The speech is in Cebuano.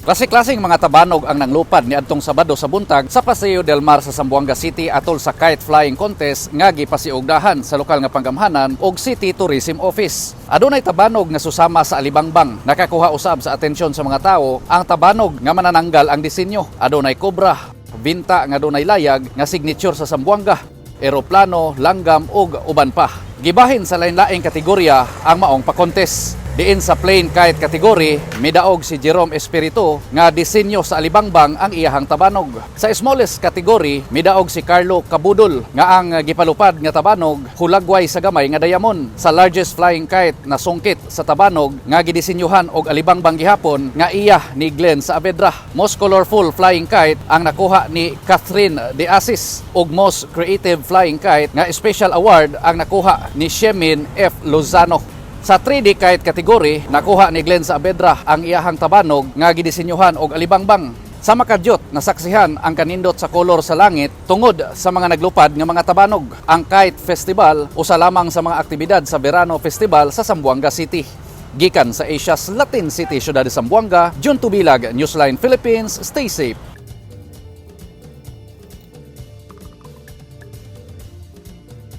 Klase-klaseng mga tabanog ang nanglupad niadtong Sabado sa buntag sa Paseo del Mar sa Zamboanga City atol sa kite flying contest nga gipasiugdahan sa lokal nga panggamhanan og City Tourism Office. Adunay tabanog nga susama sa alibangbang. Nakakuha usab sa atensyon sa mga tao ang tabanog nga manananggal ang disenyo. Adunay kobra, binta nga adunay layag nga signature sa Zamboanga, eroplano, langgam ug uban pa. Gibahin sa lain-laing kategorya ang maong pa-contest. Diin sa plane kite category, midaog si Jerome Espiritu nga disenyo sa alibangbang ang iyahang tabanog. Sa smallest category, midaog si Carlo Cabudol nga ang gipalupad nga tabanog hulagway sa gamay nga diamond. Sa largest flying kite na sungkit sa tabanog nga gidisenyuhan og alibangbang gihapon nga iya ni Glenn Saavedra. Most colorful flying kite ang nakuha ni Catherine De Asis ug most creative flying kite nga special award ang nakuha ni Shemin F. Lozano. Sa 3D kite category, nakuha ni Glenn Saavedra ang iyahang tabanog nga gidisenyuhan og alibangbang. Sa makadyot, nasaksihan ang kanindot sa kolor sa langit tungod sa mga naglupad nga mga tabanog. Ang Kite Festival usa lamang sa mga aktibidad sa Verano Festival sa Zamboanga City. Gikan sa Asia's Latin City, Syudad de Zamboanga, Jun Tubilag, Newsline Philippines, stay safe.